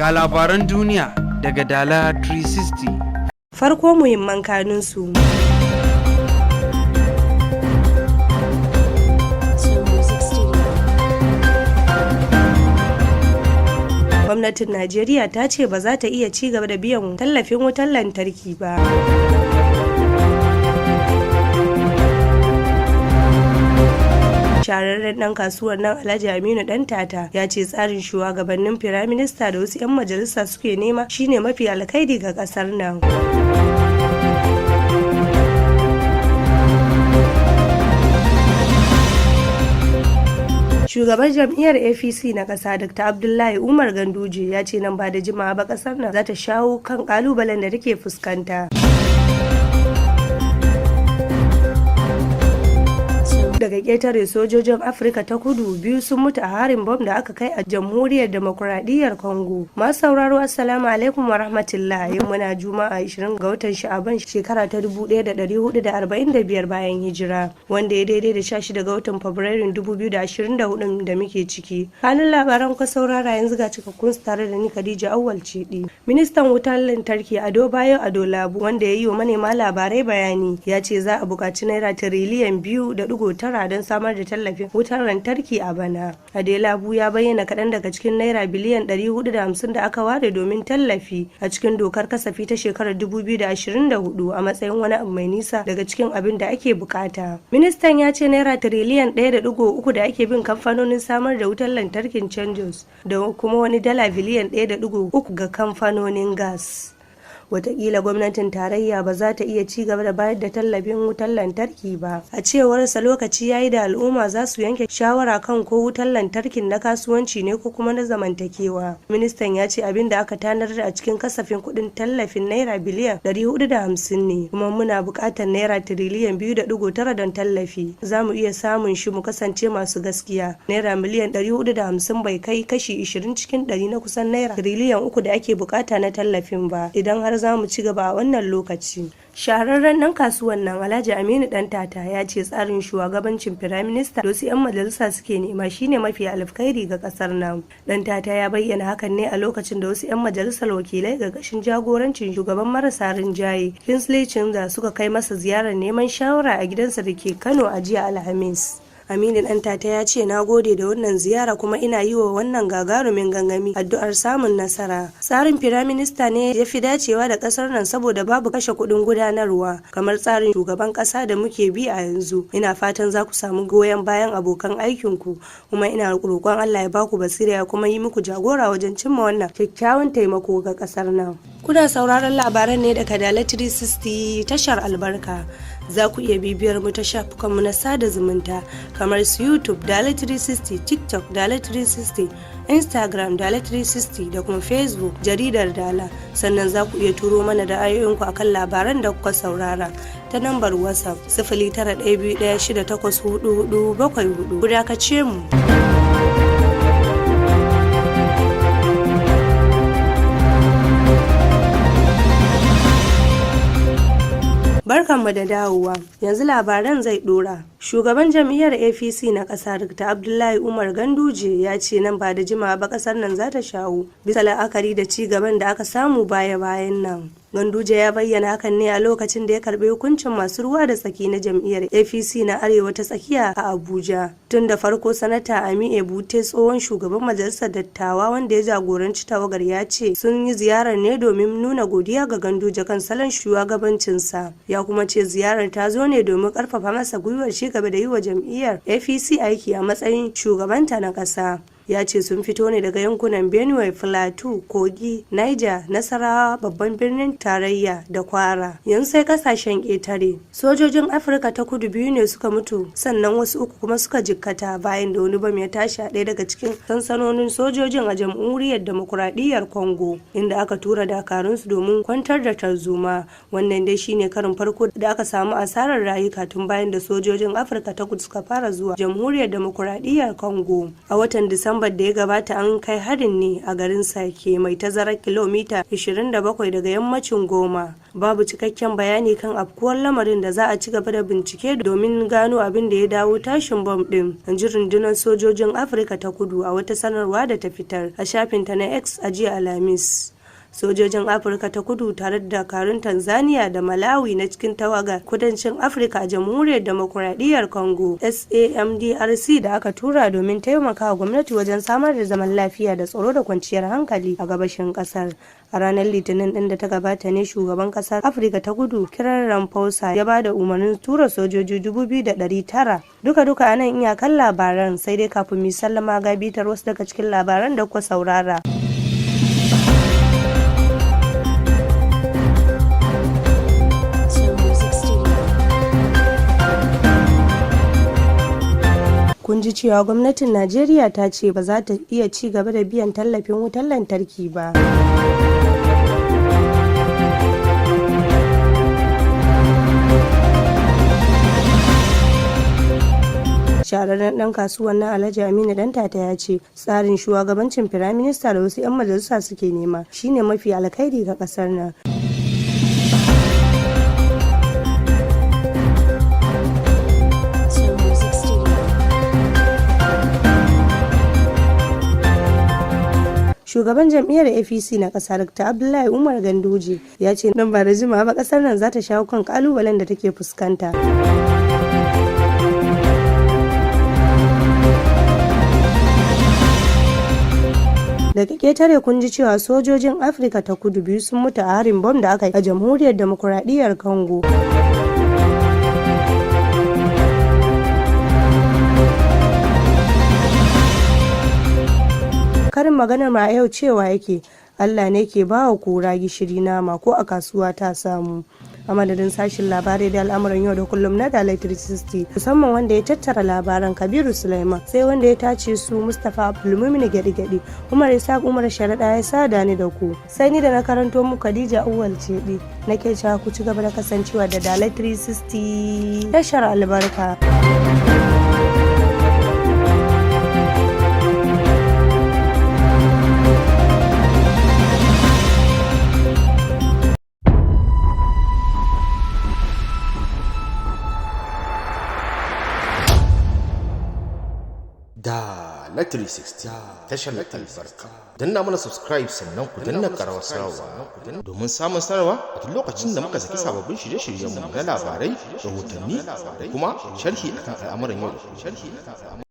Ga labaran duniya daga Dala 360. Farko muhimman kanunsu. Gwamnatin Najeriya ta ce ba za ta iya ci gaba da biyan tallafin wutar lantarki ba. Shahararren dan kasuwar nan Alhaji Aminu Dantata ya ce tsarin shugabannin firaminista da wasu 'yan majalisa suke nema shine mafi alkhairi ga kasar nan. Shugaban jam'iyyar APC na ƙasa Dr. Abdullahi Umar Ganduje ya ce nan ba da jimawa ba ƙasar nan za ta shawo kan ƙalubalen da take fuskanta. Daga ƙetare, sojojin Afirka ta Kudu biyu sun mutu a harin bom da aka kai a Jamhuriyar Demokuraɗiyyar Congo. Masu sauraro, assalamu alaikum wa rahmatullah. Yau muna Juma'a 20 ga watan Sha'aban, shekara ta 1445 bayan hijira, wanda ya daidai da 16 ga watan Fabrairun 2024 da muke ciki. Kanun labaran ka saurara, yanzu ga cikakkun su tare da ni, Khadija Awwal Cidi. Ministan wutar lantarki Adebayo Adelabu, wanda ya yi wa manema labarai bayani, ya ce za a buƙaci naira tiriliyan 2.9 don samar da tallafin wutar lantarki a bana. Adelabu ya bayyana kaɗan daga cikin naira biliyan 450 da aka ware domin tallafi a cikin dokar kasafi ta shekarar 2024 a matsayin wani abu mai nisa daga cikin abin da ake bukata. Ministan ya ce naira tiriliyan 1.3 da ake bin kamfanonin samar da wutar lantarkin Gencos da kuma wani dala biliyan 1.3 ga kamfanonin gas. Watakila gwamnatin tarayya ba za ta iya ci gaba da bayar da tallafin wutar lantarki ba. A cewarsa, lokaci yayi da al'umma za su yanke shawara kan ko wutar lantarkin na kasuwanci ne ko kuma na zamantakewa. Ministan ya ce abin da aka tanadar a cikin kasafin kuɗin tallafin naira biliyan 450 ne, kuma muna buƙatar naira tiriliyan 2.9 don tallafi. Za mu iya samun shi, mu kasance masu gaskiya. Naira miliyan 450 bai kai kashi 20 cikin 100 na kusan naira tiriliyan 3 da ake bukata na tallafin ba, idan har za mu ci gaba a wannan lokaci. Shahararren ɗan kasuwan nan Alhaji Aminu Dantata ya ce tsarin shugabancin firaminista da wasu 'yan majalisa suke nema shine mafi alkhairi ga kasar nan. Dantata ya bayyana hakan ne a lokacin da wasu 'yan majalisar wakilai ƙarƙashin jagorancin shugaban marasa rinjaye Kingsley Chinda suka kai masa ziyarar neman shawara a gidansa da ke Kano a jiya Alhamis. Aminu Dantata ya ce, "Na gode da wannan ziyara, kuma ina yi wa wannan gagarumin gangami addu'ar samun nasara. Tsarin firaminista ne ya fi dacewa da kasar nan saboda babu kashe kuɗin gudanarwa kamar tsarin shugaban ƙasa da muke bi a yanzu. Ina fatan za ku samu goyon bayan abokan aikinku, kuma ina roƙon Allah ya baku basira ya kuma yi muku jagora wajen cimma wannan kyakkyawan taimako ga ƙasar nan." Kuna sauraron labaran ne daga Dala 360, tashar albarka. Za ku iya bibiyar mu ta shafukanmu na sada zumunta kamar su YouTube Dala 360, TikTok Dala 360, Instagram Dala 360 da kuma Facebook Jaridar Dala. Sannan za ku iya turo mana da ra'ayoyinku akan labaran da kuka saurara ta nambar WhatsApp 0912168444. Ku dakace mu. Barkanmu da dawowa, yanzu labaran zai dora. Shugaban jam'iyyar APC na ƙasa Dr. Abdullahi Umar Ganduje ya ce nan ba da jimawa ba ƙasar nan za ta shawo, bisa la'akari da ci gaban da aka samu baya-bayan nan. Ganduje ya bayyana hakan ne a lokacin da ya karbi hukuncin masu ruwa da tsaki na jam'iyyar APC na Arewa ta Tsakiya a Abuja. Tun da farko, Sanata Ami Ebute, tsohon shugaban majalisar dattawa wanda ya jagoranci tawagar, ya ce sun yi ziyarar ne domin nuna godiya ga Ganduje kan salon shugabancinsa. Ya kuma ce ziyarar ta zo ne domin karfafa masa gwiwar ci gaba da yi wa jam'iyyar APC aiki a matsayin shugabanta na ƙasa. Ya ce sun fito ne daga yankunan Benue, Plateau, Kogi, Niger, Nasarawa, babban birnin tarayya da Kwara. Yanzu sai kasashen ƙetare. Sojojin Afirka ta Kudu biyu ne suka mutu, sannan wasu uku kuma suka jikkata bayan da wani bam ya tashi a ɗaya daga cikin sansanonin sojojin a Jamhuriyar Demokuraɗiyyar Congo, inda aka tura dakarunsu domin kwantar da tarzoma. Wannan dai shine karin farko da aka samu asarar rayuka tun bayan da sojojin Afirka ta Kudu suka fara zuwa Jamhuriyar Demokuraɗiyyar Congo a watan Disamba. Disambar da ya gabata an kai harin ne a garin Sake mai tazarar kilomita 27 daga yammacin Goma. Babu cikakken bayani kan afkuwar lamarin da za a ci gaba da bincike domin gano abin da ya dawo tashin bom din, in ji rundunar sojojin Afirka ta Kudu a wata sanarwa da ta fitar a shafinta na X a jiya Alhamis. Sojojin Afirka ta Kudu tare da dakarun Tanzania da Malawi na cikin tawagar kudancin Afirka a Jamhuriyar Demokuraɗiyyar Congo SAMDRC da aka tura domin taimakawa gwamnati wajen samar da zaman lafiya da tsaro da kwanciyar hankali a gabashin kasar. A ranar Litinin din da ta gabata ne shugaban kasar Afirka ta Kudu Cyril Ramaphosa ya ba da umarnin tura sojoji 2,900. Duka-duka a nan iyakan labaran, sai dai kafin mu sallama ga bitar wasu daga cikin labaran da kuka saurara. Slow Music Studio. Kun ji cewa gwamnatin Najeriya ta ce ba za ta iya ci gaba da biyan tallafin wutar lantarki ba. Shahararren dan kasuwan na Alhaji Aminu Dantata ya ce tsarin shugabancin firaminista da wasu 'yan majalisa suke nema shine mafi alkhairi ga kasar nan. Slow Music Studio. Shugaban jam'iyyar APC na ƙasa Dr. Abdullahi Umar Ganduje ya ce nan ba da jimawa ba ƙasar nan za ta shawo kan kalubalen da take fuskanta. Daga ƙetare kun ji cewa sojojin Afirka ta Kudu biyu sun mutu a harin bom da aka yi a Jamhuriyar Demokuraɗiyyar Congo. Karin maganar ma a yau cewa yake Allah ne ke ba wa kura gishiri nama ko a kasuwa ta samu. A madadin sashin labarai da al'amuran yau da kullum na Dalai 360, musamman wanda ya tattara labaran Kabiru Sulaiman, sai wanda ya tace su Mustapha Abdulmumin Gyaɗi-Gyaɗi, Umar Isaac Umar Sharaɗa ya sada ni da ku. Sai ni da na karanto mu Khadija Awwal Cedi nake cewa ku ci gaba da kasancewa da Dalai 360, tashar albarka. Da na 360, tashar albarka. Danna mana subscribe, sannan ku danna karawar sanarwa domin samun sanarwa a duk lokacin da muka saki sababbin shirye-shiryenmu na labarai, rahotanni da kuma sharhi akan al'amuran yau da kullum.